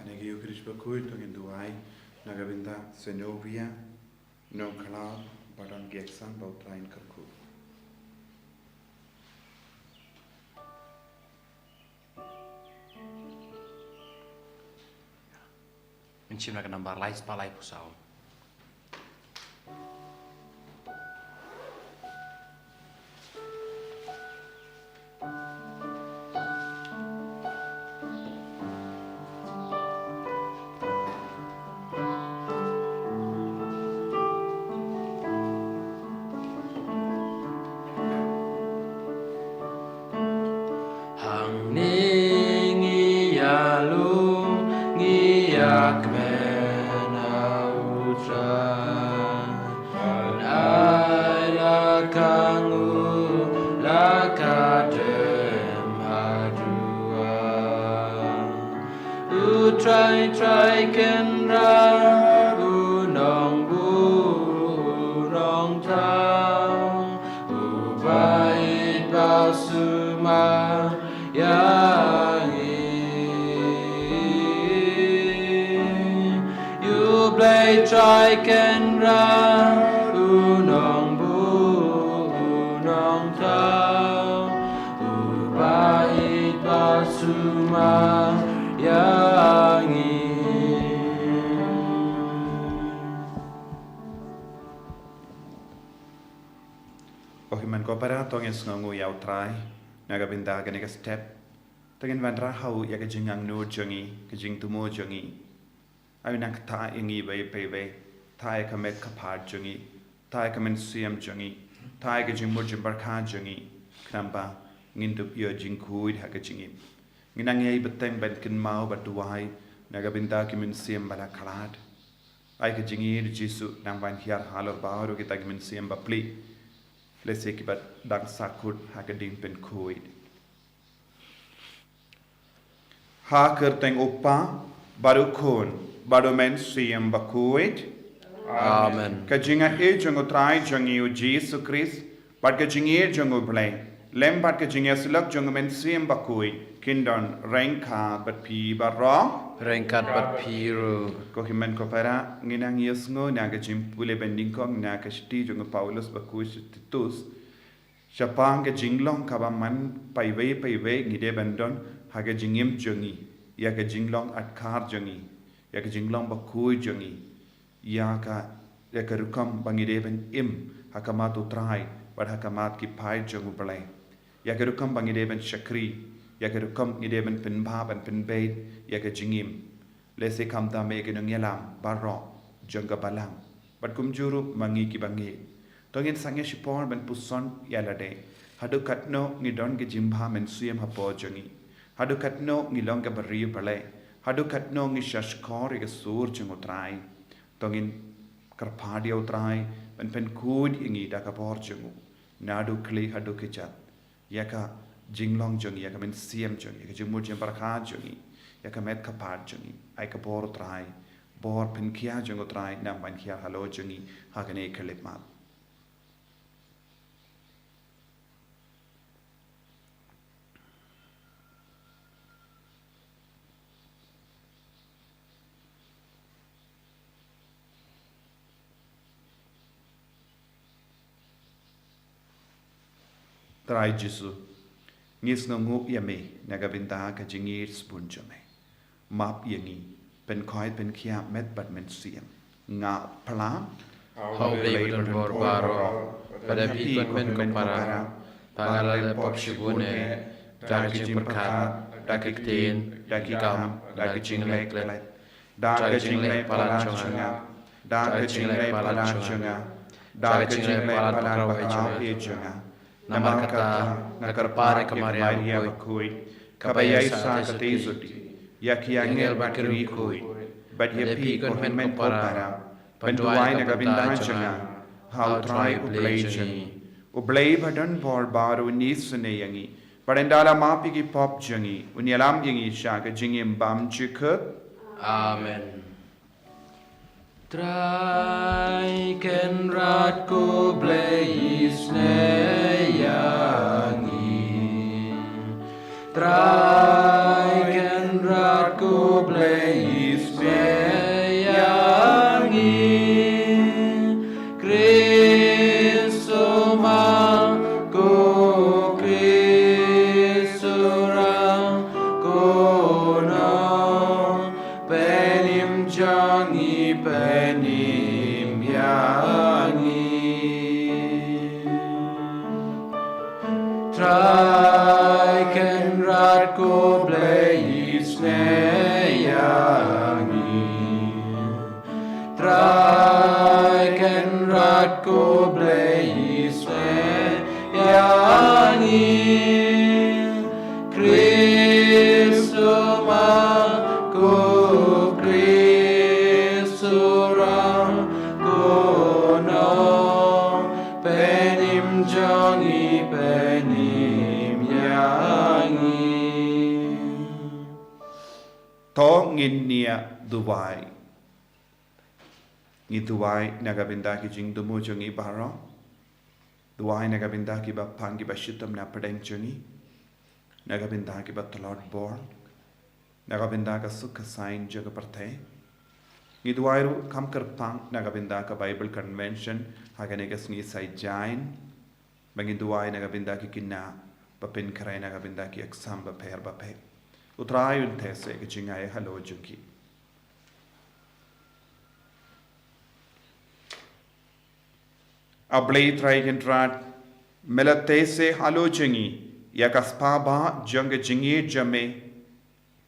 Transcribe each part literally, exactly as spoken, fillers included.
Ïa ki ïa u Khrist bakhuid to ngin duwai na ka bynta Zenobia Nongkhlaw ba don ki exam ba U Trai un kyrkhu. Ngin shim na ka nambar lai spah laiphew saw. Hangne ngi ïalum, ngi ïakmen ha U Trai. Ban ai la ka nguh, la ka dem ha duwai. U Trai, Trai Kynrad, U Nongbuh, U Nongthaw, Uba ïeit ba sumar ïa ngi. U Blei Trai Kynrad, U Nongbuh, U Nongthaw, Uba ïeit ba sumar ïa ngi. Ko hynmen ko para, to ngin sngewnguh ïa U Trai na ka bynta kane ka step. To ngin wanrah ha U ïa ka jingangnud jong ngi, ka jingthmu jong ngi. Ai U nang ktah ïa ngi iwei pa iwei, ktah ïa ka met ka phad jong ngi, ktah ïa ka mynsiem jong ngi, ktah ïa ka jingmut jingpyrkhat jong ngi, khnang ba ngin dup ïoh jingkhuid ha ka jingim. Ngin nang ïai bteng ban kynmaw bad duwai na ka bynta ki mynsiem ba la khlad. Ai ka jingïeit Jisu nang ban hiar halor baroh kita ki mynsiem ba plie, lehse kiba dang sahkut ha ka ding pynkhuid. Ha ka kyrteng U Kpa, bad U Khun, bad U Mynsiem Bakhuid. Amen. Ka jingaiei jong U Trai jong ngi U Jisu Khrist, bad ka jingïeit jong U Blei, lem bad ka jingïasyllok jong U Mynsiem Bakhuid, kin don ryngkat bad phi baroh. Ryngkat bad phi ruh. Ko hynmen ko para, ngin nang ïasngew na ka jingpule banyngkong na ka shithi jong u Paulus bakhuid sha Titus. Shaphang ka jinglong kaba man pa iwei pa iwei ngi dei ban don ha ka jingim jong ngi, ïa ka jinglong adkar jong ngi, ïa ka jinglong bakhuid jong ngi, ïa ka, ïa ka rukom ba ngi dei ban im ha khmat U Trai bad ha khmat ki paid jong U Blei, ïa ka rukom ba ngi dei ban shakri, ïa ka rukom ngi dei ban pynbha ban pynbeit ïa ka jingim. Lehse khamtam ïa ki nongïalam baroh jong ka balang, bad kumjuh ruh ma ngi kiba ngeit. To ngin sangeh shipor ban puson ïa lade, haduh katno ngi don ka jingbha mynsiem hapoh jong ngi, haduh katno ngi long kiba riewblei, haduh katno ngi shahshkor ïa ka sur jong U Trai. To ngin kyrpad ïa U Trai ban pynkhuid ïa ngi da ka bor jong U, naduh khlieh haduh kjat, ïa ka jinglong jong ngi, ïa ka mynsiem jong ngi, ïa ka jingmut jingpyrkhat jong ngi, ïa ka met ka phad jong ngi. Ai ka bor U Trai, bor pynkhia jong U Trai, nang ban khia halor jong ngi ha kane ka khyllipmat. Trai Jisu, ngi sngewnguh ïa Me na ka bynta ka jingïeit sbun jong Me. Map ïa ngi, pynkhoi pynkhia met bad mynsiem. Nga phla ha U Blei badonbor baroh, bad ha phi ko hynmen ko para, ba nga la leh pop shibun eh, da ka jingpyrkhat, da ki ktien, da ki kam, da ka jingleh klet, da ka jingleh palat jong nga, da ka jingleh palat jong nga, da ka jingleh palat bakhlawei jong nga. Namar kata nga kyrpad ïa ka Maria bakhuid, kaba ïaisah katei katei, ïa ki angel bad ki riewkhuid, bad ïa phi ko hynmen ko para, ban duwai na ka bynta jong nga ha U Trai U Blei jong ngi. U Blei badonbor baroh un isynei ïa ngi, bad ynda la map ïa ki pop jong ngi, un ïalam ïa ngi sha ka jingim bymjukut. Amen. Trai Kynrad ko Blei isynei ïa ngi. Trai Kynrad ko Blei Kristo ma, ko Kristo ra, ko nong, pynim jong ngi, pynim ïa ngi. Trai Kynrad, ko Blei isnei ïa ngi. Trai Kynrad, ko Blei isnei ïa ngi. Kristo ma, ko Kristo ra, ko nong, pynim jong ngi, pynim ïa ngi. To ngin ïa duwai. Ngi duwai na ka bynta ki jingthmu jong ngi baroh. Duwai na ka bynta kiba pang kiba shitom na pdeng jong ngi. Na ka bynta kiba tlot bor. Na ka bynta ka suk ka saiñ jong ka pyrthei. Ngi duwai ruh kham kyrpang na ka bynta ka Bible Convention ha kane ka sngi Saitjaiñ. Ba ngin duwai na ka bynta ki khynnah ba pynkhreh na ka bynta ki exam bapher bapher. U Trai un teh seh ka jingai halor jong ki. A Blei Trai Kynrad, me la teh seh halor jong ngi ïa ka spah bah jong ka jingïeit jong me,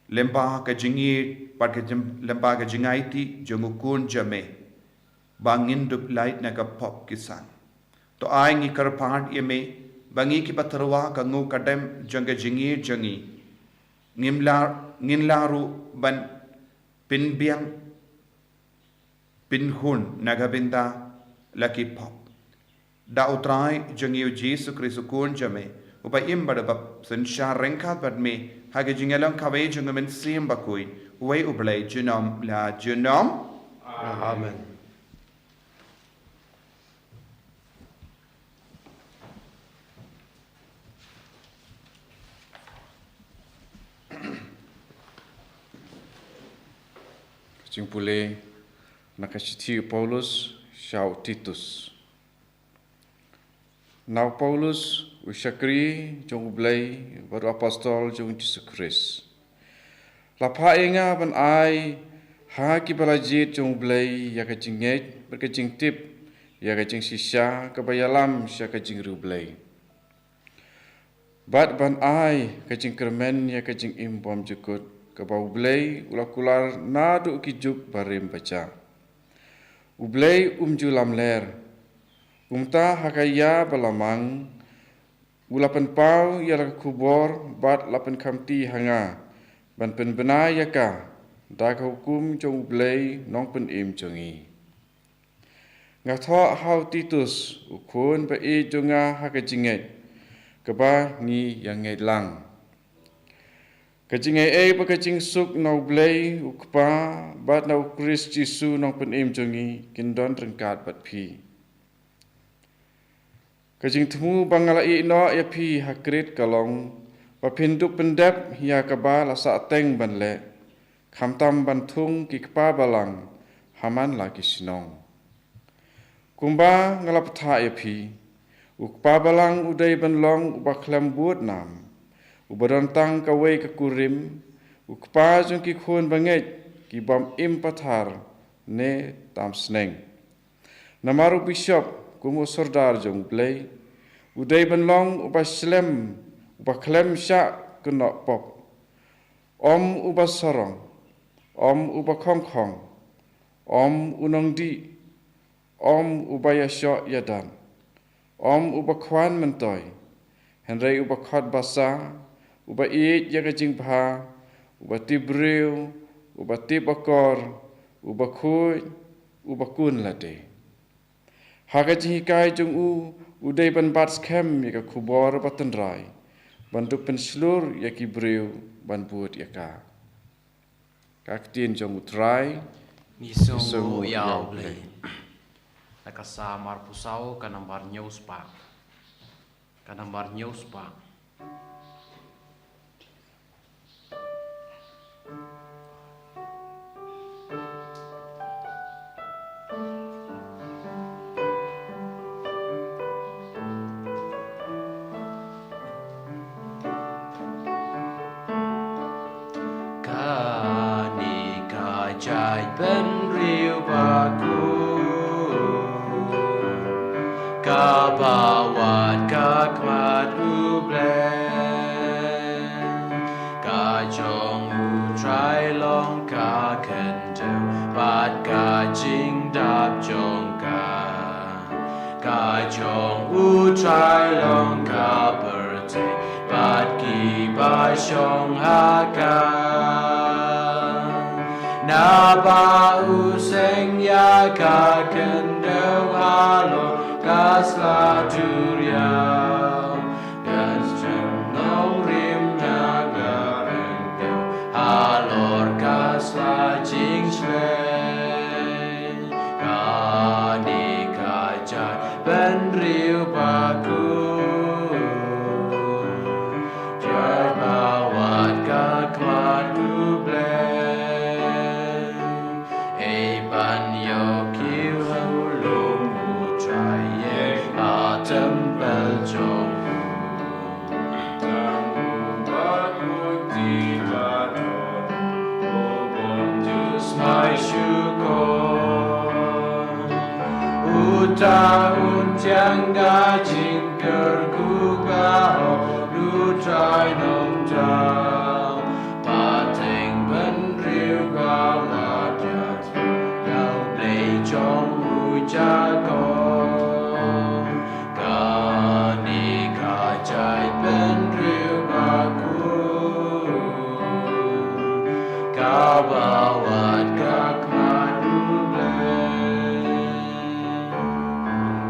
lyngba ka jingïeit bad ka jing-, lyngba ka jingaiti jong u Khun jong me, ba ngin dup lait na ka pop ki san. To ai ngi kyrpad ïa me ba ngi kiba tyrwa ka nguh ka dem jong ka jingïeit jong ngi, ngim lah, ngin lah ruh ban pynbiang pynhun na ka bynta la ki pop. Da U Trai jong ngi U Jisu Khrist U Khun jong me, uba im bad uba synshar ryngkat bad me ha ka jingïalong kawei jong U Mynsiem Bakhuid, uwei U Blei junom la junom. Amen. Jingpule na ka shithi u Paulus sha u Titus. Na u Paulus, u shakri jong U Blei bad u apostol jong U Jisu Khrist. La phah ïa nga ban ai ha kiba la jied jong U Blei ïa ka jingngeit bad ka jingtip ïa ka jingshisha kaba ïalam sha ka jingriewblei, bad ban ai ka jingkyrmen ïa ka jingim bymjukut kaba U Blei u la kular naduh ki juk barim bajah. U Blei um ju lamler. Kumta ha ka ïa ba la mang, u la pynpaw ïa la ka khubor bad la pynkhamti ha nga ban pynbna ïa ka da ka hukum jong U Blei Nongpynim jong ngi. Nga thoh ha u Titus, u khun ba ïeit jong nga ha ka jingngeit kaba ngi ïa ngeit lang. Ka jingaiei bad ka jingsuk na U Blei U Kpa bad na U Khrist Jisu Nongpynim jong ngi kin don ryngkat bad phi. Ka jingthmu ba nga la ïeh noh ïa phi ha Krit ka long ba phin dup pyndep ïa kaba la sahteng ban leh, khamtam ban thung ki kpa balang ha man la ki shnong. Kumba nga la bthah ïa phi, u kpa balang u dei ban long uba khlem bud nam, uba don tang kawei ka kurim, u kpa jong ki khun bangeit ki bym im pathar ne tam sneng. Namar u bishop kum u sordar jong U Blei u dei ban long uba slem, uba khlem shah kynnoh pop, ym uba sarong, ym uba khongkhong, ym u nongdih, ym uba ïashoh ïadan, ym uba khwan myntoi, hynrei uba khot basa, uba ïeit ïa ka jingbha, uba tip briew, uba tip akor, uba khuid, uba kun lade. Ha ka jinghikai jong u, u dei ban bat skhem ïa ka khubor ba tynrai, ban dup pynshlur ïa ki briew ban bud ïa ka. Ka ktien jong U Trai. Ngi sngewnguh ïa U Blei. Na ka Salm arphew saw, ka nambar hynñiew spah. Ka nambar hynñiew spah. Jait bynriew bakhuid kaba wad ka khmat U Blei. Ka jong U Trai long ka khyndew bad ka jingdap jong ka. Ka jong U Trai long ka pyrthei bad kiba shong ha ka. Naba U seng ïa ka khyndew halor ka sla duriaw. Kan shem nongrim na ka khyndew halor ka sla jingshlei. Kane ka jait bynriew bakhuid, jait ba wad ka khmat U Blei. Ei ban ïoh kiew ha u lum U Trai, ïa ka templ jong U. Tang uba kut ti ba don, u bym ju smai shukor. Uta un thiang ka jingkyrkhu ka hok, U Trai Nongthaw. Pateng bynriew ka wad ïa U Blei jong u Jakob. Kane ka jait bynriew bakhuid, kaba wad ka khmat U Blei.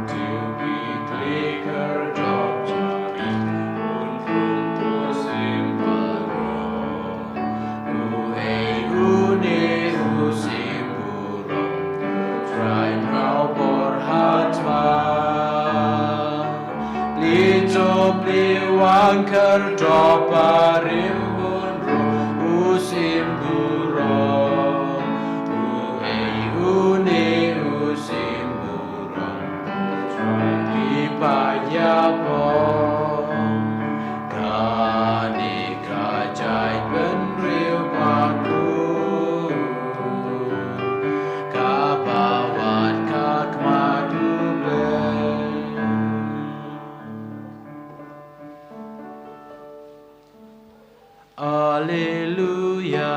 Tiew ki khlieh khyrdop jait, un rung u sim baroh. Uei une u sim burom, Trai mraw bor ha tma. Plie to plie wan khyrdop barim, un rung u sim burom. Uei une u sim burom, Trai phi pait ïa pom. Kane ka jait bynriew bakhuid, kaba wad ka khmat U Blei. Alleluia.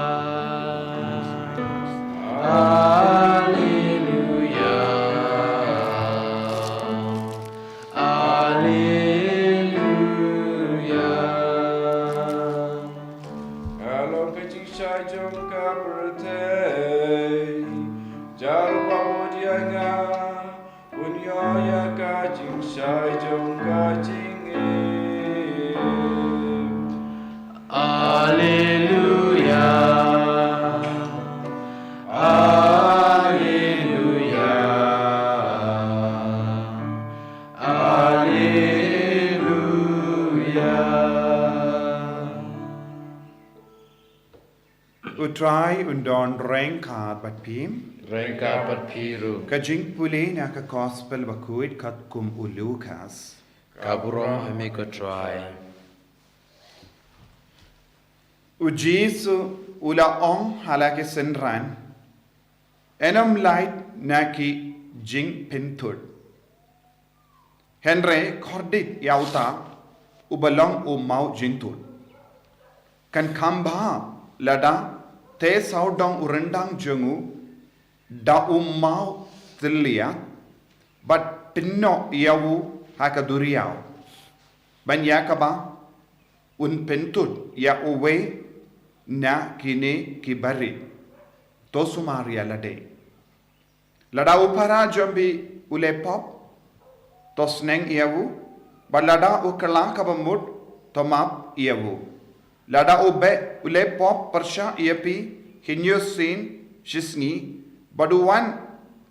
Alleluia. Alleluia. Ka long ka jingshai jong ka pyrthei, jar uba bud ïa nga, un ïoh ïa ka jingshai jong ka jingim. Alleluia. Alleluia. Alleluia. U Trai un don ryngkat bad phi. Ryngkat bad phi ruh. Ka jingpule na ka Gospel bakhuid katkum u Lukas. Ka burom ha me ko Trai. U Jisu u la ong ha la ki synran, yn ym lait na ki jingpynthut. Hynrei kordit ïa uta uba long u maw jingthut. Kan kham bha lada te sawdong u ryndang jong u da u maw thylliat bad pynnoh ïa u ha ka duriaw, ban ïa kaba un pynthut ïa uwei na kine ki barit, to sumar ïa lade. Lada u para jong phi u leh pop, to sneng ïa u, bad lada u kylla kaba mut, to map ïa u. Lada u beh u leh pop pyrshah ïa phi hynñiew sien shisngi, bad u wan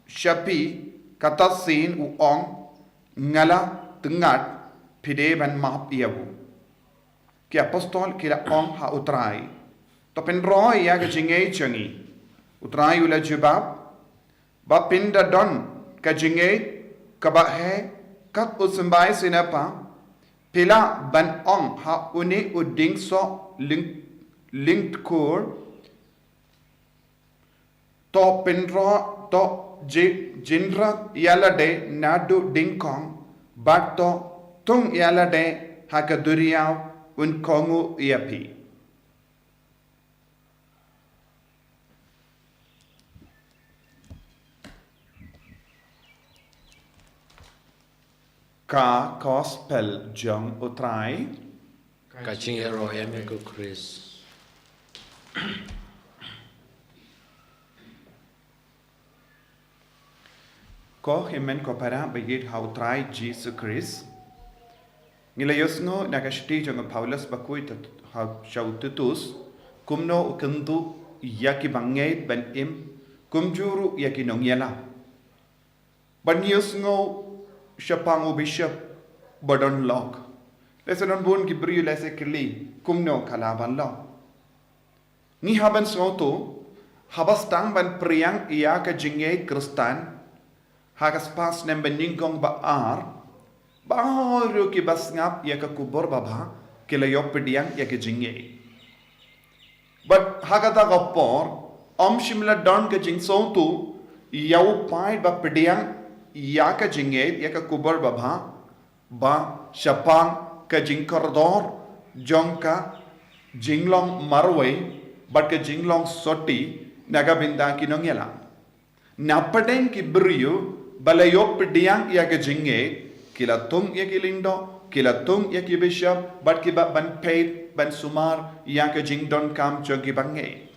sha phi kata sien u ong, nga la thngat, phi dei ban map ïa u. Ki apostol ki la ong ha u Trai, to pynroi ïa ka jingngeit jong ngi. U Trai u la jubab, ba phin da don ka jingngeit kaba heh kat u symbai sien pa, phi lah ban ong ha une u dieng soh lyng, lyngkor, To pynroi, to ji-, jynroi ïalade naduh dyngkong, bad to thung ïalade ha ka duriaw, un kohnguh ïa phi. Ka Gospel jong U Trai. Ka jingïaroh ïa me ko Khrist. Ko hynmen ko para ba ïeit ha U Trai Jisu Khrist. Ngi la ïohsngew na ka shithi jong u Paulus bakhuid ha, sha u Titus, kumno u kynduh ïa ki bangeit ban im, kumjuh ruh ïa ki nongïalam. Bad ngi ïohsngew shaphang u bishop ba don lok. Lehse don bun ki briew lehse kylli, kumno ka lah ban long. Ngi hap ban sngewthuh, haba sdang ban pdiang ïa ka jingngeit Khristan ha ka spah snem ba nyngkong ba ar, baroh ki ba sngap ïa ka khubor babha ki la ïoh pdiang ïa ka jingngeit. Bad ha kata ka por, ym shym la don ka jingsngewthuh ïa u paid ba pdiang ïa ka jingngeit, ïa ka khubor babha, ba shaphang ka jingkordor jong ka jinglong marwei bad ka jinglong soti na ka bynta ki nongïalam. Napdeng ki briew ba la ïoh pdiang ïa ka jingngeit, ki la thung ïa ki lyngdoh, ki la thung ïa ki bishop, bad ki ba ban peit ban sumar ïa ka jingdonkam jong ki bangeit.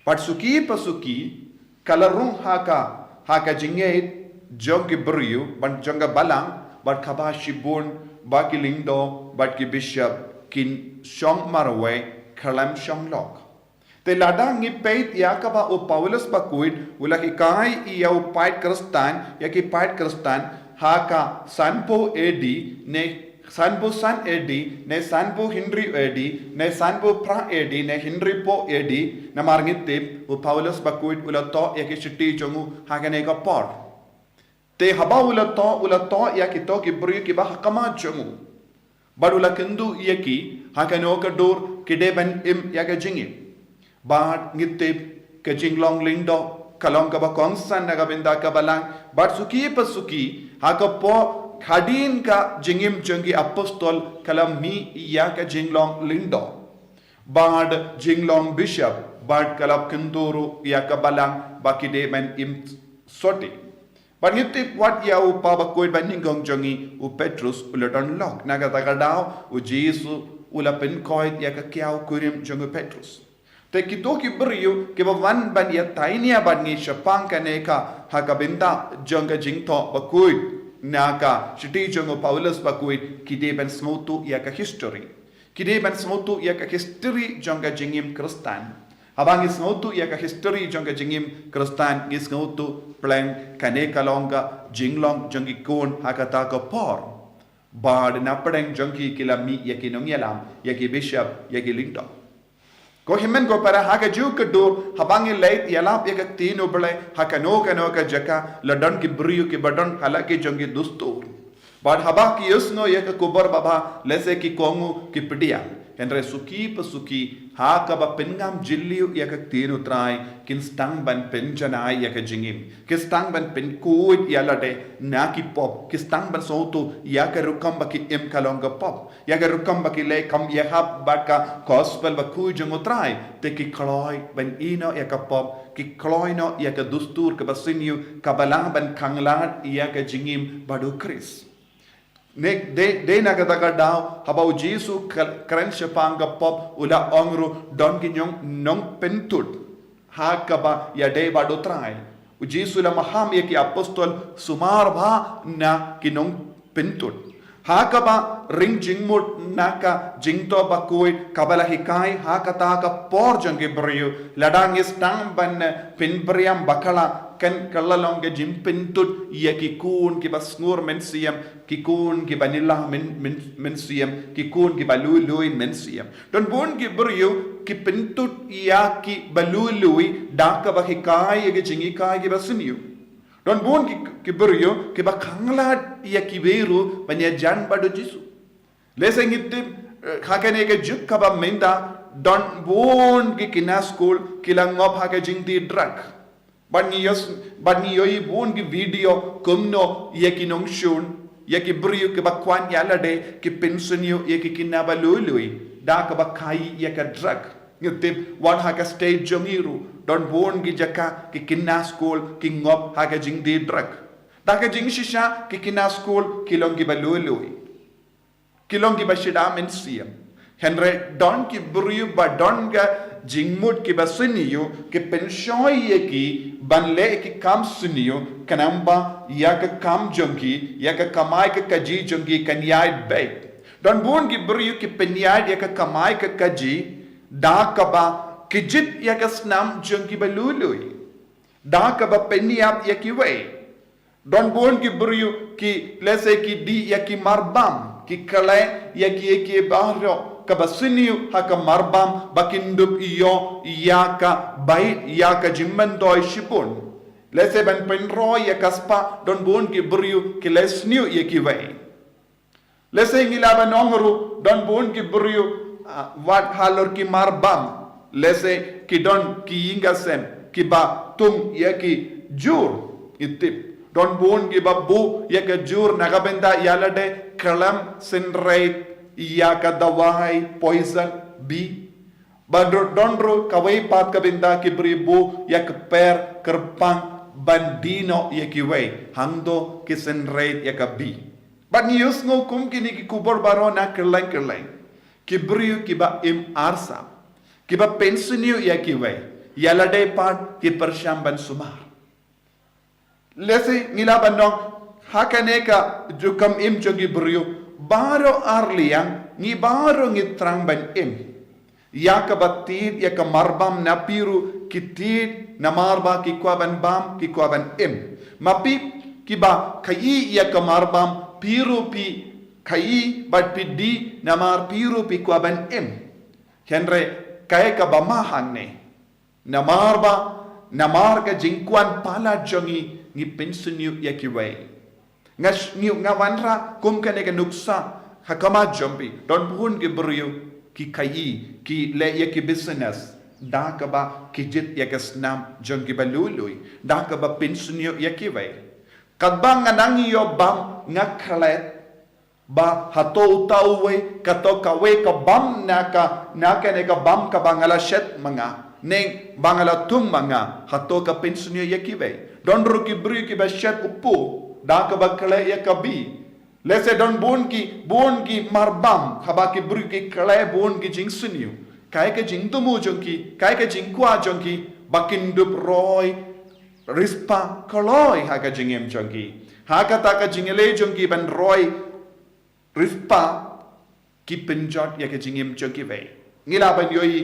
Bad suki pa suki, ka la rung ha ka, ha ka jingngeit jong ki briew, bad jong ka balang, bad kaba shibun ba ki lyngdoh bad ki bishop kin shong marwei khlem shong lok. Te lada ngi peit ïa kaba u Paulus bakhuid u la hikai ïa u paid Khristan, ïa ki paid Khristan ha ka sanphew A D ne sanphew san A D ne sanphew hynriew A D ne sanphew phra A D ne hynriewphew A D, namar ngi tip u Paulus bakhuid u la thoh ïa ki shithi jong u ha kane ka por. Te haba u la thoh, u la thoh ïa kito ki briew kiba ha khmat jong u. Bad u la kynduh ïa ki ha kano ka dur ki dei ban im ïa ka jingim. Bad ngi tip ka jinglong lyngdoh ka long kaba kongsan na ka bynta ka balang. Bad suki pa suki ha ka por hadien ka jingim jong ki apostol ka la mih ïa ka jinglong lyngdoh. Bad jinglong bishop, bad ka la kynduh ruh ïa ka balang ba ki dei ban im soti. Bad ngi tip wat ïa u paw bakhuid ba nyngkong jong ngi u Petrus u la don lok. Na kata ka daw u Jisu u la pynkhuid ïa ka kiaw kurim jong u Petrus. Te kito ki briew kiba wan ban ïa thainia bad ngi shaphang kane ka ha ka bynta jong ka jingthoh bakhuid na ka shithi jong u Paulus bakhuid ki dei ban sngewthuh ïa ka history. Ki dei ban sngewthuh ïa ka history jong ka jingim Khristan. Haba ngi sngewthuh ïa ka history jong ka jingim Khristan, ngi sngewthuh pleng kane ka long ka jinglong jong ki khun ha kata ka por. Bad napdeng jong ki ki la mih ïa ki nongïalam, ïa ki bishop, ïa ki lyngdoh. Ko hynmen ko para, ha kajuh ka dur haba ngi leit ïalap ïa ka ktien U Blei ha kano kano ka jaka, la don ki briew kiba don ha la ki jong ki dustur. Bad haba ki ïohsngew ïa ka khubor babha, lehse ki kohnguh ki pdiang. Hynrei suki pa suki ha kaba pynngam jylliew ïa ka ktien U Trai, kin sdang ban pynjanai ïa ka jingim. Ki sdang ban pynkhuid ïa lade na ki pop, ki sdang ban sngewthuh ïa ka rukom ba ki im ka long ka pop, ïa ka rukom ba ki leh kam ïahap bad ka gospel bakhuid jong U Trai. Te ki kloi ban ïehnoh ïa ka pop, ki kloi noh ïa ka dustur kaba sniew kaba lah ban khanglad ïa ka jingim bad U Khrist. Ne, dei, dei na kata ka daw haba U Jisu kren shaphang ka pop u la ong ruh don ki nong, nongpyntud ha kaba ïadei bad U Trai. U Jisu la maham ïa ki apostol sumar bha na ki nongpyntud. Ha kaba ring jingmut na ka jingthoh bakhuid kaba la hikai ha kata ka por jong ki briew, lada ngi sdang ban pynbria bakla, kan ka la long ka jingpyntud ïa ki khun kiba sngur mynsiem, ki khun kiba nylla myn, myn, mynsiem, ki khun kiba lui lui mynsiem. Don bun ki briew ki pyntud ïa kiba lui lui da kaba hikai ïa ki jinghikai kiba sniew. Don bun ki, ki briew kiba khanglad ïa kiwei ruh ban ïajan bad U Jisu. Lehse ngi tip, eh, ha kane ka juk kaba mynta don bun ki khynnah skul ki la ngop ha ka jingtih drug. Bad ngi ïohi, bad ngi ïohi bun ki video kumno ïa ki nongshun, ïa ki briew kiba kwah ïa lade, ki pynsniew ïa ki khynnah ba lui lui da kaba khaïi ïa ka drug. Ngi tip wat ha ka state jong ngi ruh don bun ki jaka ki khynnah skul ki ngop ha ka jingdie drug. Da ka jingshisha ki khynnah skul ki long kiba lui lui, ki long kiba shida mynsiem. Hynrei don ki briew ba don ka jingmut kiba sniew, ki pynshoi ïa ki ban leh ki kam sniew, khnang ba ïa ka kam jong ki, ïa ka kamai ka kajih jong ki kan ïaid beit. Don bun ki briew ki pynïaid ïa ka kamai ka kajih da kaba ki jied ïa ka snam jong kiba lui lui, da kaba pynïap ïa kiwei. Don bun ki briew ki lehse ki dih ïa ki marbam, ki khleh ïa ki, ïa ki baroh kaba sniew ha ka marbam ba kin dup ïoh ïa ka beit, ïa ka jingmyntoi shibun. Lehse ban pynroi ïa ka spah, don bun ki briew ki leh sniew ïa kiwei. Lehse ngi lah ban ong ruh don bun ki briew, ah, wat halor ki marbam, lehse ki don ki ïing ki sem kiba tung ïa ki jur. Ngi tip don bun kiba buh ïa ka jur na ka bynta ïa lade, khlem synreit ïa ka dawai poison B. Bad don ruh kawei pat ka bynta ki briew buh ïa ka per kyrpang ban die noh ïa kiwei, hangto ki synreit ïa ka B. Bad ngi ïohsngew kum kine ki khubor baroh na kylleng kylleng. Ki briew kiba im arsap, kiba pynsniew ïa kiwei, ïa lade pat ki pyrshang ban sumar. Lehse ngi lah ban ong ha kane ka jukam im jong ki briew, baroh arliang ngi baroh ngi thrang ban im. Ïa kaba tied ïa ka marbam na phi ruh ki tied namar ba ki kwah ban bam, ki kwah ban im. Ma phi kiba khaïi ïa ka marbam, phi ruh phi khaïi bad phi die namar phi ruh phi kwah ban im. Hynrei kaei kaba ma hangne, namar ba, namar ka jingkwah palat jong ngi, ngi pynsniew ïa kiwei. Nga sh-, ngi, nga wanrah kum kane ka nuksa ha khmat jong phi, don bun ki briew ki khaïi, ki leh ïa ki business da kaba ki jied ïa ka snam jong kiba lui lui, da kaba pynsniew ïa kiwei. Katba nga nang ïoh bam nga klet ba hato uta uwei, kato kawei ka bam na ka, na kane ka bam kaba nga la shet ma nga, ne ba nga la thung ma nga, hato ka pynsniew ïa kiwei. Don ruh ki briew kiba shet u pur da kaba khleh ïa ka bih. Lehse don bun ki, bun ki marbam, haba ki briew ki khleh bun ki jingsniew. Kaei ka jingthmu jong ki, kaei ka jingkwah jong ki, ba kin dup roi riewspah kloi ha ka jingim jong ki. Ha kata ka jingleh jong ki ban roi riewspah, ki pynjot ïa ka jingim jong kiwei. Ngi lah ban ïohi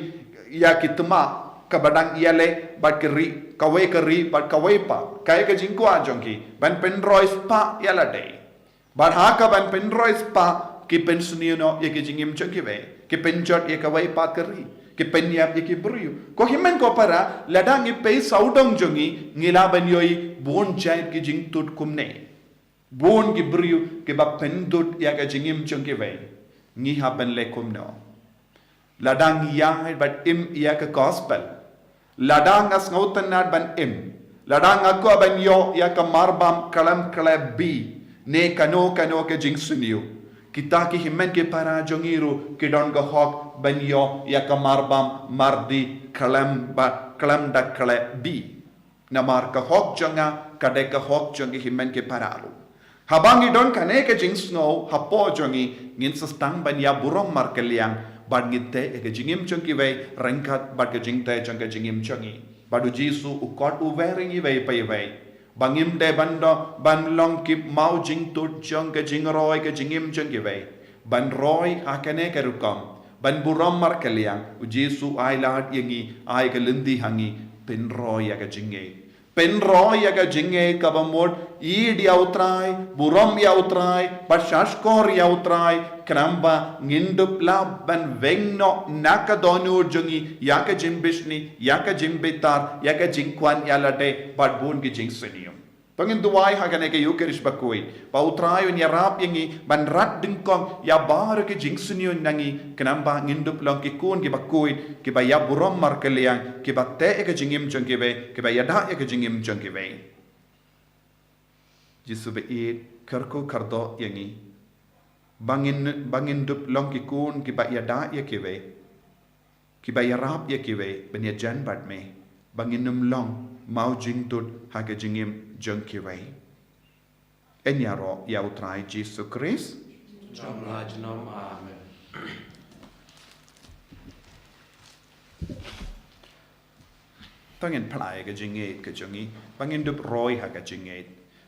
ïa ki thma kaba dang ïaleh bad ka ri, kawei ka ri bad kawei pat. Kaei ka jingkwah jong ki, ban pynroi spah ïa lade. Bad ha ka ban pynroi spah ki pynsniew noh ïa ka jingim jong kiwei, ki pynjot ïa kawei pat ka ri, ki pynïap ïa ki briew. Ko hynmen ko para, lada ngi peit sawdong jong ngi, ngi lah ban ïohi bun jait ki jingtut kumne. Bun ki briew kiba pyndut ïa ka jingim jong kiwei. Ngi hap ban leh kumno? Lada ngi ïaid bad im ïa ka gospel, lada nga sngewtynnad ban im, lada nga kwah ban ïoh ïa ka marbam khlem khleh bih, ne kano kano ka jingsniew, kita ki hynmen ki para jong ngi ruh ki don ka hok ban ïoh ïa ka marbam mardi khlem ba, khlem da khleh bih. Namar ka hok jong nga ka dei ka hok jong ki hynmen ki para ruh. Haba ngi don kane ka jingsngew hapoh jong ngi, ngin sa sdang ban ïa burom markylliang bad ngin teh ïa ka jingim jong kiwei ryngkat bad ka jingteh jong ka jingim jong ngi. Bad U Jisu u khot uwei ïa ngi iwei pa iwei ba ngim dei ban do, ban long ki maw jingtut jong ka jingroi ka jingim jong kiwei. Ban roi ha kane ka rukom, ban burom markylliang, U Jisu ai lad ïa ngi, ai ka lynti ha ngi, pynroi ïa ka jingngeit. Pynroi ïa ka jingngeit kaba mut, ïeit ïa U Trai, burom ïa U Trai, bad shahshkor ïa U Trai, khnang ba ngin dup lah ban weng noh na ka dohnud jong ngi ïa ka jingbishni, ïa ka jingbitar, ïa ka jingkwah ïa lade, bad bun ki jingsniew. To ngin duwai ha kane ka Eucharist bakhuid ba U Trai un ïarap ïa ngi ban rat dyngkong ïa baroh ki jingsniew na ngi, khnang ba ngin dup long ki khun kiba khuid, kiba ïaburom markylliang, kiba teh ïa ka jingim jong kiwei, kiba ïada ïa ka jingim jong kiwei. Jisu ba ïeit, kyrkhu kyrdoh ïa ngi ba ngin, ba ngin dup long ki khun kiba ïada ïa kiwei, kiba ïarap ïa kiwei ban ïajan bad me, ba ngin ym long maw jingtut ha ka jingim jong kiwei. Yn ïaroh ïa U Trai Jisu Khrist. Jong la jnom. Amen. To ngin phla ïa ka jingngeit ka jong ngi ba ngin dup roi ha ka jingngeit.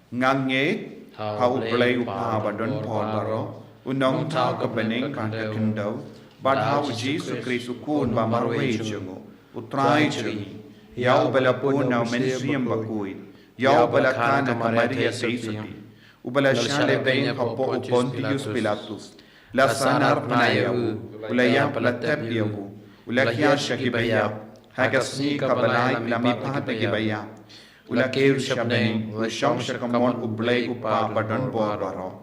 Nga ngeit ha U Blei U Kpa ba don bor baroh, U Nongthaw ka bneng bad ka khyndew, bad ha U Jisu Khrist U Khun ba marwei jong U, U Trai jong ngi, ïa uba la bun na U Mynsiem Bakhuid, ïa uba la kha na ka Maria Theisotti, uba la shah lehbeiñ hapoh u Pontius Pilatus, la sahnarphna ïa u, u la ïap, la tep ïa u, u la khia sha kiba ïap, ha ka sngi kaba lai u la mihpat da kiba ïap, u la kiew sha bneng, u la shong sha kamon U Blei U Kpa ba don bor baroh.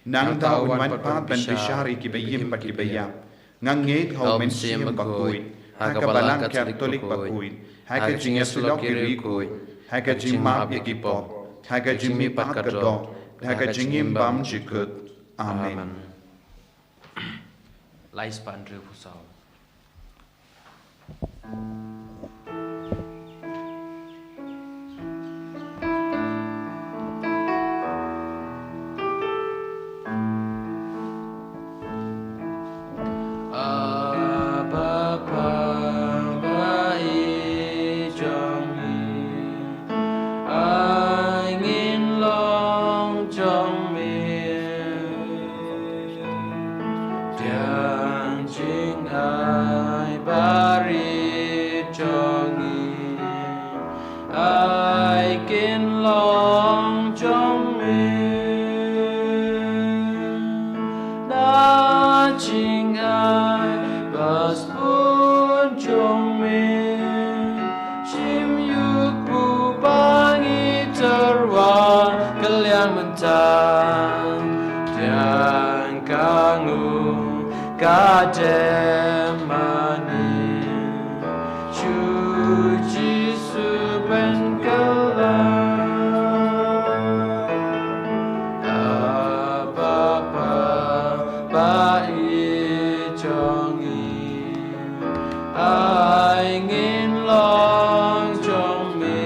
Nangta un wan pat ban bishar ïa kiba im bad kiba ïap. Nga ngeit ha U Mynsiem Bakhuid, ha ka Balang Katholik bakhuid, ha ka jingïasyllok ki riewkhuid, ha ka jingmap ïa ki pop, ha ka jingmihpat ka doh, ha ka jingim bymjukut. Amen. Lais Pandrew Phusaw. Abba Father, ba ïeit jong ngi, ai ngin long jong me. Pdiang jingai barit jong ngi, ai kin long jong me. Na jingai ba sbun jong me, shim ïa u kpu ba ngi tyrwa kylliang mynta. Pdiang ka nguh ka dem mane, sha u Jisu ban kylla. Abba Father, ba ïeit jong ngi, ai ngin long jong me.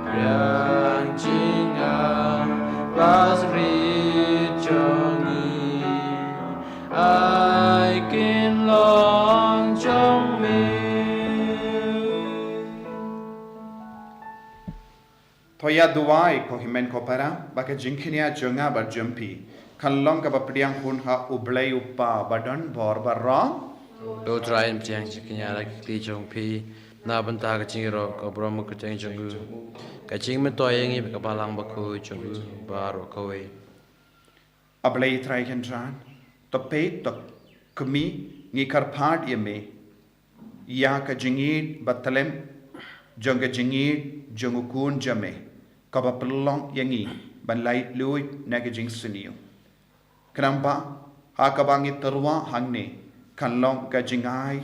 Pdiang jingai barit jong ngi, ai kin long jong me. To ïa duwai ko hynmen ko para, ba ka jingkñia jong nga bad jong phi kan long kaba pdiang hun ha U Blei U Kpa ba don bor baroh. To Trai, pdiang jingkñia la ki kti jong phi na bynta ka jingïaroh ka burom ka kyrteng jong u, ka jingmyntoi ïa ngi bad ka Balang Bakhuid jong u baroh kawei. A Blei Trai Kynrad, to peit to kmie, ngi kyrpad ïa me ïa ka jingïeit ba tlem jong ka jingïeit jong u Khun jong me, kaba pynlong ïa ngi ban lait luid na ka jingsniew. Khnang ba ha kaba ngi tyrwa hangne kan long ka jingai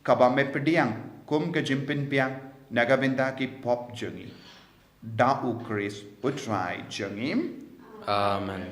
kaba me pdiang kum ka jingpynbiang na ka bynta ki pop jong ngi. Da U Khrist U Trai jong ngi. Amen.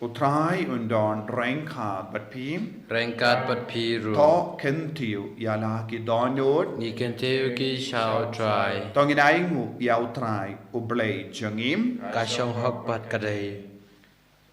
U Trai un don ryngkat bad phi. Ryngkat bad phi ruh. To kyntiew ïa la ki dohnud. Ngi kyntiew ki sha U Trai. To ngin ainguh ïa U Trai U Blei jong ngi. Ka shong hok bad ka dei.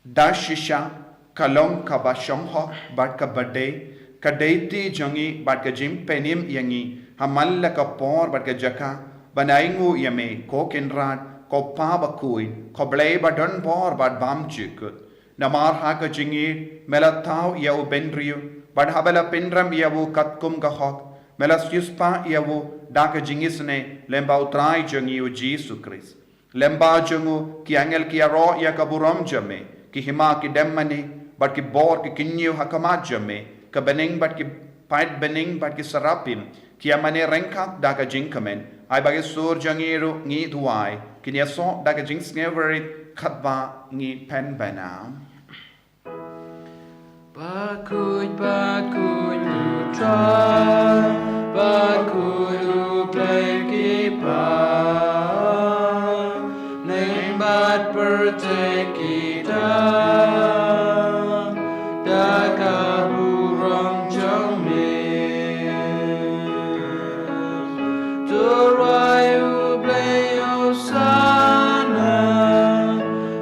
Da shisha ka long kaba shong hok bad kaba dei, ka dei ti jong ngi bad ka jingpynim ïa ngi ha man la ka por bad ka jaka ban ainguh ïa me ko Kynrad, ko Pa bakhuid, ko Blei ba don bor bad bymjukut. Namar ha ka jingïeit me la thaw ïa u bynriew, bad haba la pynrem ïa u katkum ka hok, me la siewspah ïa u da ka jingisynei lyngba U Trai jong ngi U Jisu Khrist. Lyngba jong u ki angel ki ïaroh ïa ka burom jong me, ki hima ki dem mane, bad ki bor ki kynñiew ha khmat jong me, ka bneng bad ki paid bneng bad ki serapim ki ïa mane ryngkat da ka jingkmen. Ai ba ki sur jong ngi ruh ngi duwai kin ïasoh da ka jingsngewrit katba ngi pynbna. Bakhuid, bakhuid U Trai, bakhuid U Blei ki Pa, neng bad pyrthei ki dap da ka burom jong me. To rwai U Blei Hosana,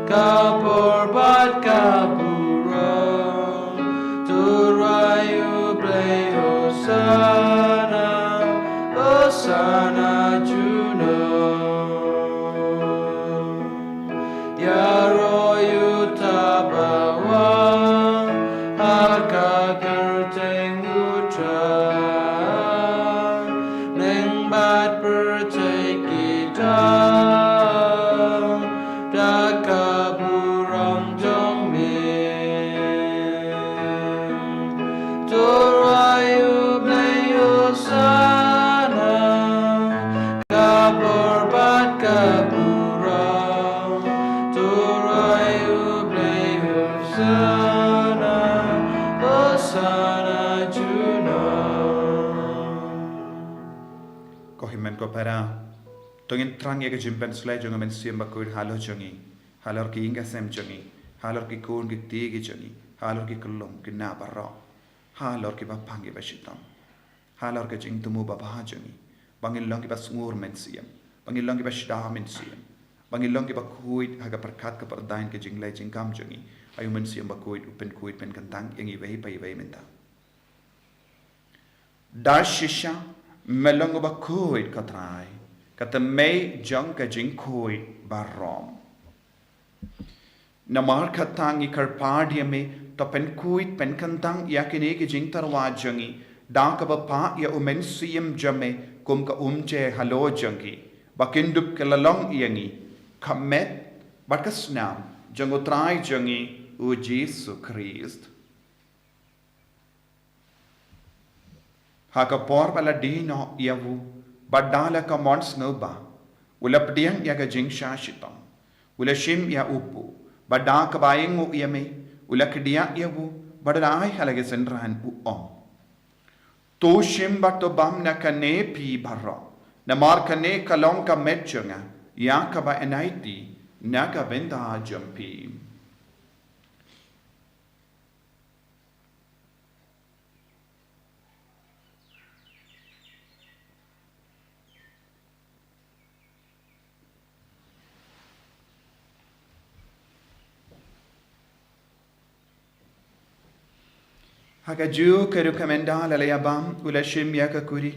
ka bor bad ka burom. To rwai U Blei Hosana, Hosana junom. Ïaroh ïa uta uba wan ha ka kyrteng U Trai, neng bad pyrthei ki dap da ka burom jong me. To rwai U Blei Hosana, ka bor bad ka burom. To rwai U Blei Hosana, Hosana junom. Ko hynmen ko para, to ngin thrang ïa ka jingpynsleh jong U Mynsiem Bakhuid halor jong ngi, halor ki ïing ki sem jong ngi, halor ki khun ki kti ki jong ngi, halor ki kyllum ki khynnah baroh, halor kiba pang kiba shitom, halor ka jingthmu babha jong ngi, ba ngin long kiba sngur mynsiem, ba ngin long kiba shida mynsiem, ba ngin long kiba khuid ha ka pyrkhat ka pyrdain ka jingleh jingkam jong ngi. Ai U Mynsiem Bakhuid u pynkhuid pynkyntang ïa ngi iwei pa iwei mynta. Da shisha me long uba khuid, ko Trai, ka thymmei jong ka jingkhuid baroh. Namar kata ngi kyrpad ïa me, to pynkhuid pynkyntang ïa kine ki jingtyrwa jong ngi da kaba pah ïa U Mynsiem jong me kum ka umje halor jong ki, ba kin dup ki la long ïa ngi ka met bad ka snam jong U Trai jong ngi U Jisu Khrist. Ha ka por ba la die noh ïa u, bad da la ka mon sngewbha, u la pdiang ïa ka jingshah shitom, u la shim ïa u buh, bad da kaba ainguh ïa me, u la kdiah ïa u, bad u la ai ha la ki synran, u ong: To shim bad to bam na kane phi baroh, namar kane ka long ka met jong nga, ïa kaba yn aiti na ka bynta jong phi. Ha kajuh ka rukom ynda la ïa bam, u la shim ïa ka kuri,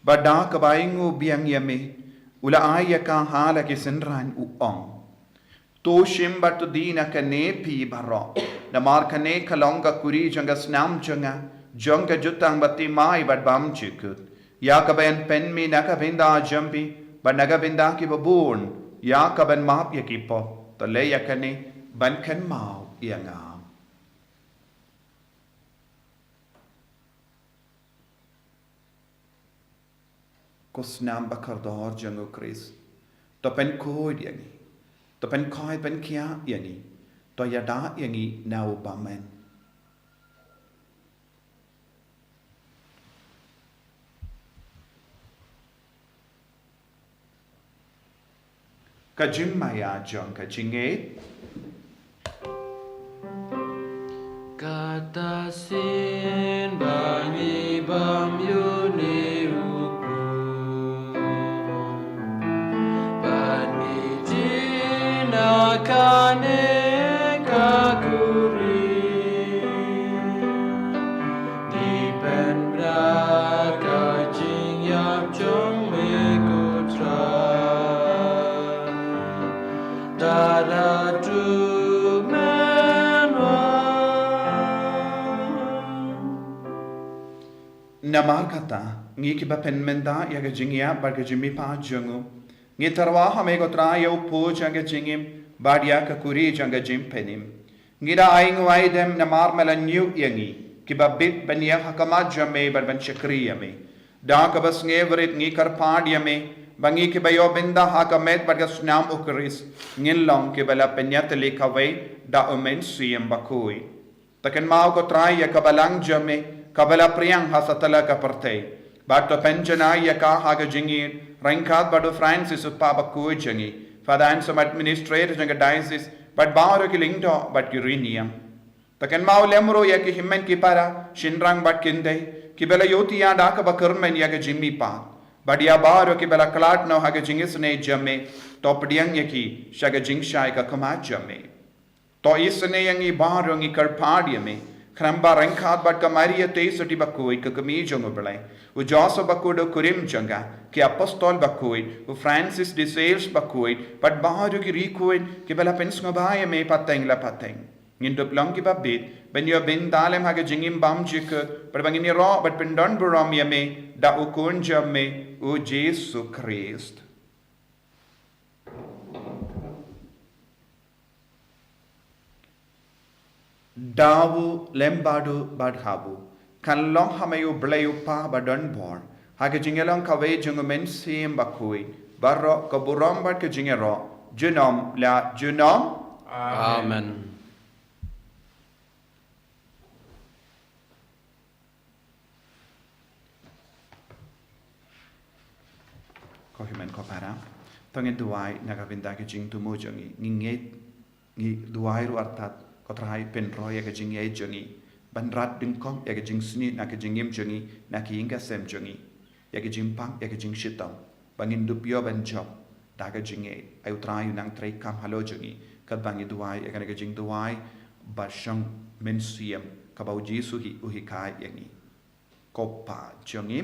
bad da kaba ainguh biang ïa me, u la ai ïa ka ha la ki synran, u ong: To shim bad to die na kane phi baroh, namar kane ka long ka kuri jong ka snam jong nga, jong ka jutang bathymmai bad bymjukut, ïa kaba yn pynmih na ka bynta jong phi bad na ka bynta kiba bun ïa ka ban map ïa ki pop. To leh ïa kane ban kynmaw ïa nga. Ko snam ba kordor jong U Khrist, to pynkhuid ïa ngi, to pynkhuid pynkhiah ïa ngi, to ïada ïa ngi na u bymman. Ka jingmaïa jong ka jingngeit. Kata shisien ba ngi bam ïa une u khun, bad ngi die na kane ka kuri, ngi pynbna ka jingïap jong me, ko Trai, tad haduh men wan. Namar kata, ngi kiba pynmynta ïa ka jingïap bad ka jingmihpat jong u, ngi tyrwa ha me, ko Trai, ïa u pud jong ka jingim bad ïa ka kuri jong ka jingpynim. Ngi da ai nguai dem namar me la ñiew ïa ngi, kiba bit ban ïeng ha khmat jong me bad ban shakri ïa me. Da kaba sngewrit ngi kyrpad ïa me, ba ngi kiba ïoh bynta ha ka met bad ka snam u Khrist, ngin long kiba la pynïatylli kawei da u Mynsiem Bakhuid. To kynmaw ko Trai ïa ka balang jong me, kaba la pdiang ha satlak ka pyrthei. Bad to pynjanai ïa ka ha ka jingïeit, ryngkat bad u Francis u Papa bakhuid jong ngi, Father Anselm administrator jong ka diocese, bad baroh ki lyngdoh bad ki riewniam. To kynmaw lem ruh ïa ki hynmen ki para, shynrang bad kynthei, kiba la ïohthiah da kaba kyrmen ïa ka jingmihpat. Bad ïa baroh kiba la khlad noh ha ka jingisynei jong me, to pdiang ïa ki sha ka jingshai ka khmat jong me. To isynei ïa ngi baroh ngi kyrpad ïa me, khnang ba ryngkat bad ka Maria Theisotti bakhuid ka kmie jong u Blei, u Joseph bakhuid u kurim jong ka, ki apostol bakhuid, u Francis de Sales bakhuid, bad baroh ki riewkhuid kiba la pynsngewbha ïa me pateng la pateng. Ngin dup long kiba bit ban ïoh bynta lem ha ka jingim bymjukut, bad ba ngin ïaroh bad pyndonburom ïa me da u Khun jong me, u Jisu Khrist. Dawu lem bad u bad ha u, kan long ha me u Blei u Kpa badonbor, ha ka jingïalong kawei jong u Mynsiem Bakhuid, baroh ka burom bad ka jingïaroh, junom la junom. Amen. Ko hynmen ko para, to ngin duwai na ka bynta ka jingthmu jong ngi, ngi ngeit, ngi duwai ruh artat, ko Trai pynroi ïa ka jingïeit jong ngi, ban rat dyngkong ïa ka jingsniew na ka jingim jong ngi, na ka ïing ka sem jong ngi, ïa ka jingpang, ïa ka jingshitom, ba ngin dup ïoh ban jop da ka jingïeit. Ai u Trai u nang treikam halor jong ngi, katba ngi duwai ïa kane ka jingduwai ba shong mynsiem, kaba u Jisu hi u hikai ïa ngi. Ko Pa jong ngi,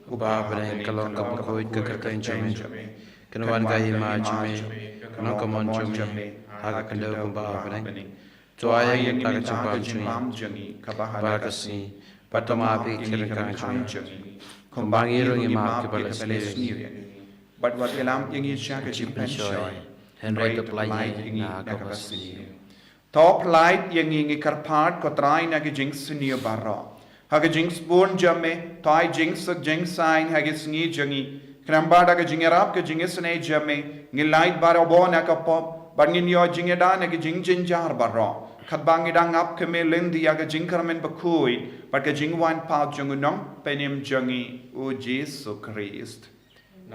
uba ha bneng, ka long ka bakhuid ka kyrteng jong me. Kan wan ka hima jong me, kan long ka mon jong me, ha ka khyndew kumba ha bneng. To ai ïa ngi mynta ka jingbam jong ngi kaba ha ka sngi, bad to map ïa ngi ki ryngkat jong ngi, kumba ngi ruh ngi map kiba la sniew ïa ngi. Bad wat ïalam ïa ngi sha ka jingpynshoi, hynrei to pyllait ïa ngi na kaba sniew. To pyllait ïa ngi, ngi kyrpad ko Trai na ka jingsniew baroh. Ha ka jingsbun jong me, to ai jingsuk jingsaiñ ha ka sngi jong ngi. Khnang ba da ka jingïarap ka jingisynei jong me, ngin lait barabor na ka pop, bad ngin ïoh jingïada na ka jingjynjar baroh. Katba ngi dang ap khmih lynti ïa ka jingkyrmen bakhuid bad ka jingwan pat jong u Nongpynim jong ngi, u Jisu Khrist.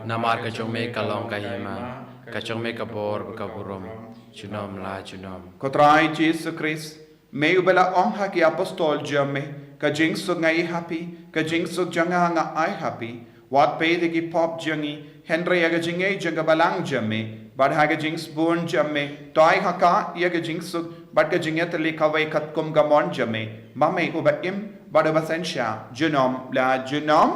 Namar ka jong me ka long ka hima, ka jong me ka bor bad ka burom, junom la junom. Ko Trai Jisu Khrist, me uba la ong ha ki apostol jong me, ka jingsuk nga ai ha phi, ka jingsuk jong nga nga ai ha phi. Wat peit ïa ki pop jong ngi, hynrei ïa ka jingïeit jong ka balang jong me, bad ha ka jingsbun jong me, to ai ha ka ïa ka jingsuk bad ka jingïatylli kawei katkum ka mon jong me, ma me uba im bad uba synshar, junom la junom.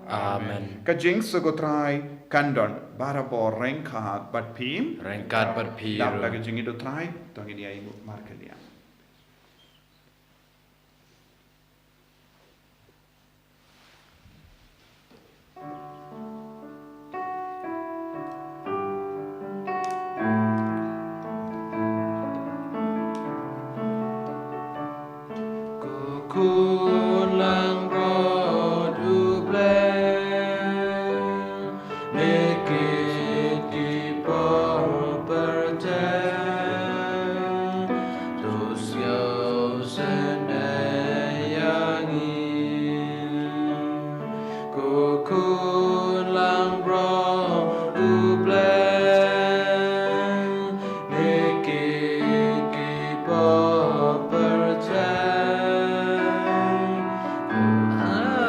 Amen. Ka jingsuk u Trai kan don barabor ryngkat bad phi. Ryngkat bad phi ruh. Dap da ka jingïeit u Trai, to ngin ïa ïnguh markylliang. Ko Khun langbrot u Blei, me kit ki pop pyrthei, to sngewsynei ïa ngi. Ko Khun langbrot u Blei, me kit ki pop pyrthei, to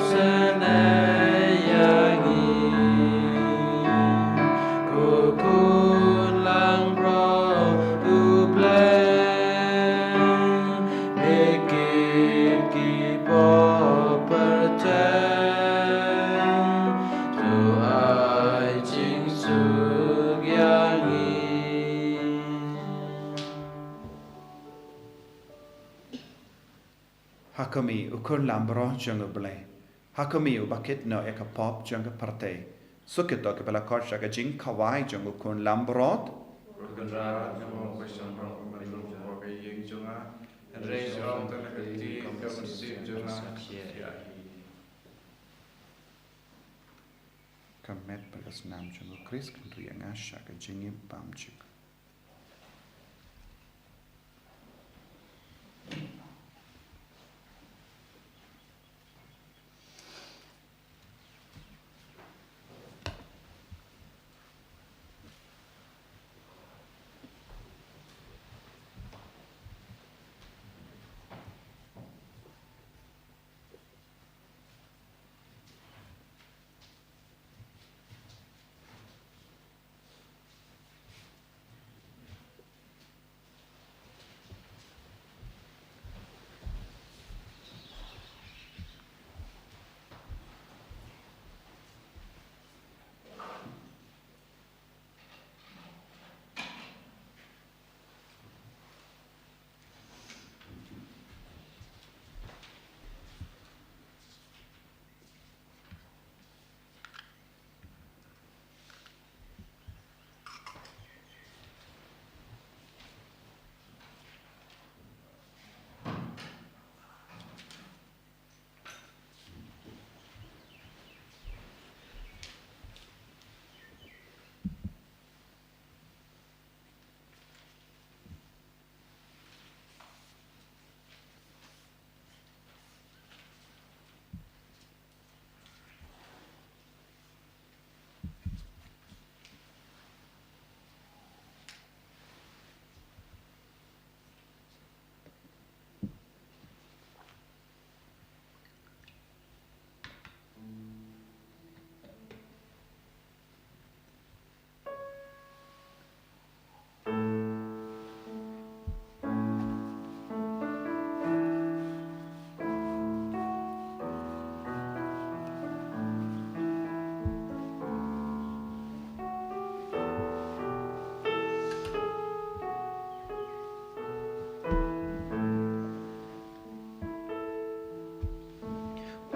sngewsynei ïa ngi. Ko Khun langbrot u Blei, me kit ki pop pyrthei, to ai jingsuk ïa ngi. Ha khmih, u Khun langbrot jong u Blei. Ha khmih, uba kit noh ïa ka pop jong ka pyrthei. Suk ïa kito kiba la khot sha ka jingkhawai jong u Khun langbrot. jong nga, hynrei sha ong tang na ka kti ka mynsiem jong nga, shah hi. Ka met bad ka snam jong U Khrist kan ri ïa nga sha ka jingim bymjukut.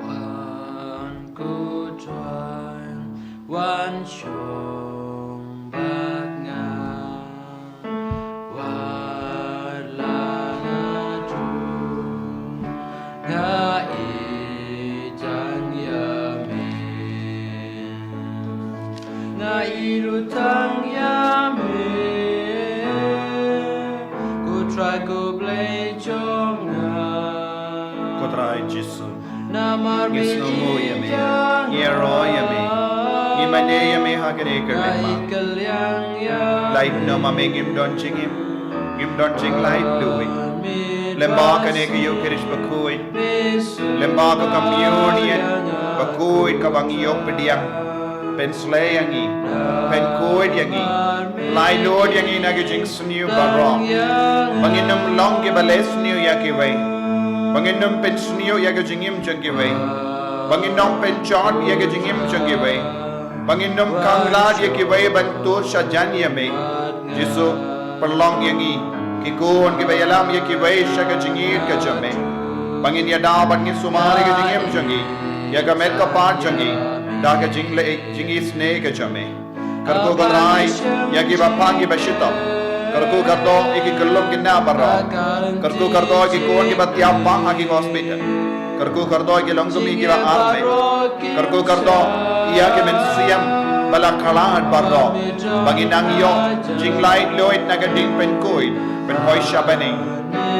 Wan, ko Trai, wan shong bad nga. Wat la nga dum, nga ïeit tang ïa me. Nga ïeit tang ïa me, ko Trai ko Blei jong nga. Ko Trai Jisu, ngi sngewnguh ïa me, ngi ïaroh ïa me, ngi mane ïa me ha kane ka lyndet. Lait noh ma me, ngim don jingim, ngim don jinglaitluid. Lyngba kane ka Ïukharist bakhuid, lyngba ka Komunion bakhuid kaba ngi ïoh pdiang, pynsleh ïa ngi, pynkhuid ïa ngi, laitluid ïa ngi na ki jingsniew baroh, ba ngin ym long kiba leh sniew ïa kiwei, ba ngin ym pynsniew ïa ka jingim jong kiwei, ba ngin ym pynjot ïa ka jingim jong kiwei, ba ngin ym khanglad ïa kiwei ban tur shajan ïa me. Jisu, pynlong ïa ngi ki khun kiba ïalam ïa kiwei sha ka jingïeit ka jong me, ba ngin ïada bad ngin sumar ïa ka jingim jong ngi, ïa ka met ka phad jong ngi, da ka jingleh jingisynei ka jong me. Kyrkhu ko Trai ïa kiba pang kiba shitom. Kyrkhu kyrdoh ïa ki khyllung khynnah baroh. Kyrkhu kyrdoh ïa ki khun kiba thiah bha ha ki hospital. Kyrkhu kyrdoh ïa ki longkmie kiba armet. Kyrkhu kyrdoh ïa ki mynsiem ba la khlad baroh, ba ngin nang ïoh jinglaitluid na ka jingpynkhuid pynpoi sha bneng.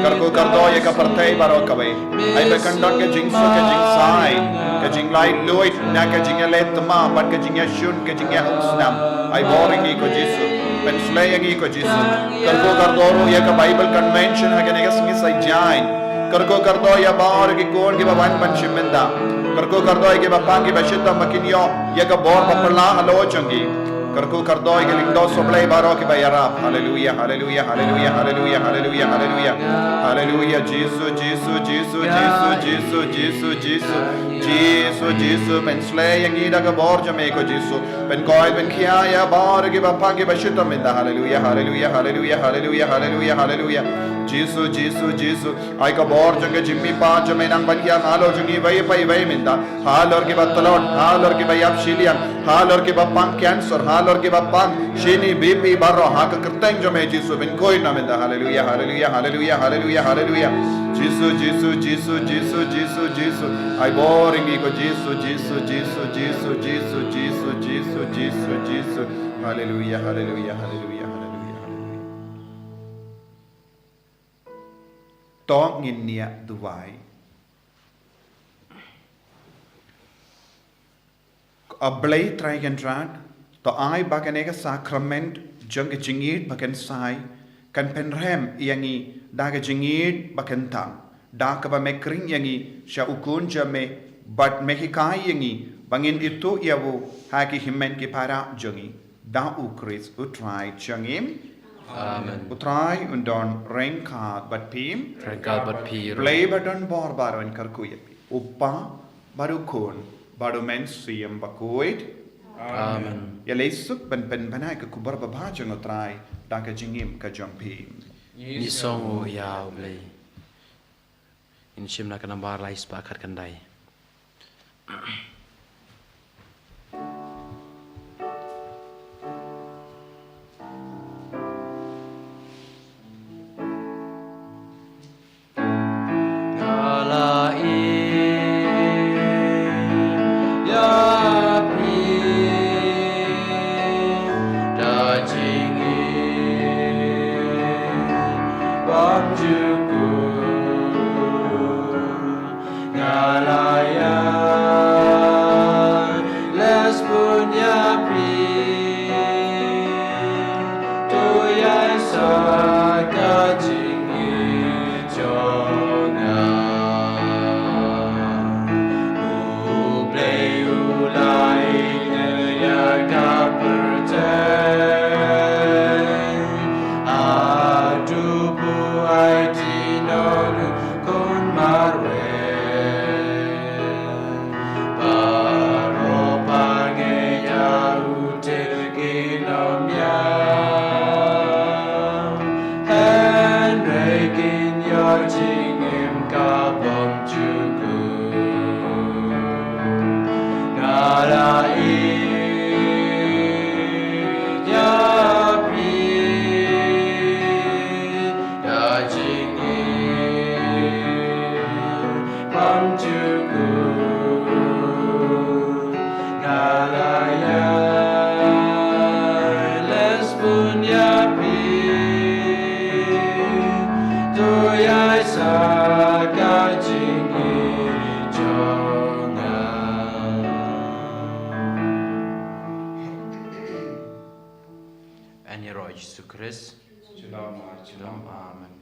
Kyrkhu kyrdoh ïa ka pyrthei baroh kawei. Ai ba kan don ka jingsuk ka jingshai, ka jinglaitluid na ka jingïaleh thma bad ka jingïashun, ka jingïakhun snam. Ai bor ïa ngi ko Jisu, pynsleh ïa ngi ko Jisu. Kyrkhu kyrdoh ruh ïa ka Bible Convention ha kane ka sngi Saitjaiñ. Kyrkhu kyrdoh ïa baroh ki khun kiba wan ban shim bynta. Kyrkhu kyrdoh ïa kiba pang kiba shitom ba kin ïoh ïa ka bor ba phylla halor jong ki. Kyrkhu kyrdoh ïa ki lyngdoh sohblei baroh kiba ïarap. Haleluia, haleluia, haleluia, haleluia, haleluia, haleluia. Haleluia, Jisu, Jisu, Jisu, Jisu, Jisu, Jisu, Jisu. Jisu, Jisu, pynsleh ïa ngi da ka bor jong me ko Jisu. Pynkhuid pynkhia ïa baroh kiba pang kiba shitom mynta. Haleluya, haleluya, haleluya, haleluya, haleluya, haleluya. Jisu, Jisu, Jisu. Ai ka bor jong ka jingmihpat jong me nang ban ïa halor jong iwei pa iwei mynta. Halor kiba tlot, halor kiba ïap shiliang, halor kiba pang cancer, halor kiba pang shini B P baroh ha ka kyrteng jong me Jisu pynkhuid na mynta. Haleluya, haleluya, haleluya, haleluya, haleluya. Jisu, Jisu, Jisu, Jisu, Jisu, Jisu. Ai bor ïa ngi ko Jisu, Jisu, Jisu, Jisu, Jisu, Jisu, Jisu, Jisu, Jisu. Haleluya, haleluya, haleluya, haleluya, haleluya. To ngin ïa duwai. A Blei Trai Kynrad, to ai ba kane ka sakrament jong ka jingïeit ba kynsai kan pynrem ïa ngi da ka jingïeit ba kyntang, da kaba me khring ïa ngi sha u Khun jong me, bad me hikai ïa ngi ba ngin ithuh ïa u ha ki hynmen ki para jong ngi. Da u Khrist u Trai jong ngi. Amen. U Trai un don ryngkat bad phi. Ryngkat bad phi ruh. Blei ba don bor baroh un kyrkhu ïa phi. U Kpa bad u Khun bad u Mynsiem Bakhuid. Amen. Ïaleh suk ban pynbna ïa ka khubor babha jong u Trai da ka jingim ka jong phi. Ngi song ïa u Blei. Ngin shim na ka nambar lai spah khatkhyndai. Nga la ïeit ïa phi da jingïeit bymjukut. Nga la ïaleh sbun ïa phi, to ïaisah ka jingïeit jong nga. U Blei u la ïeit ïa ka pyrthei haduh ba u ai ïa u Khun marwei. Baroh ba ngeit ïa u te kin ym ïap, hynrei kin ïoh jingim ka bymjukut. Nga la ïeit ïa phi da jingïeit bymjukut. Nga la ïaleh sbun ïa phi, to ïaisah ka jingïeit jong nga. Yn ïaroh Jisu Khrist. Shalom, shalom. Amen.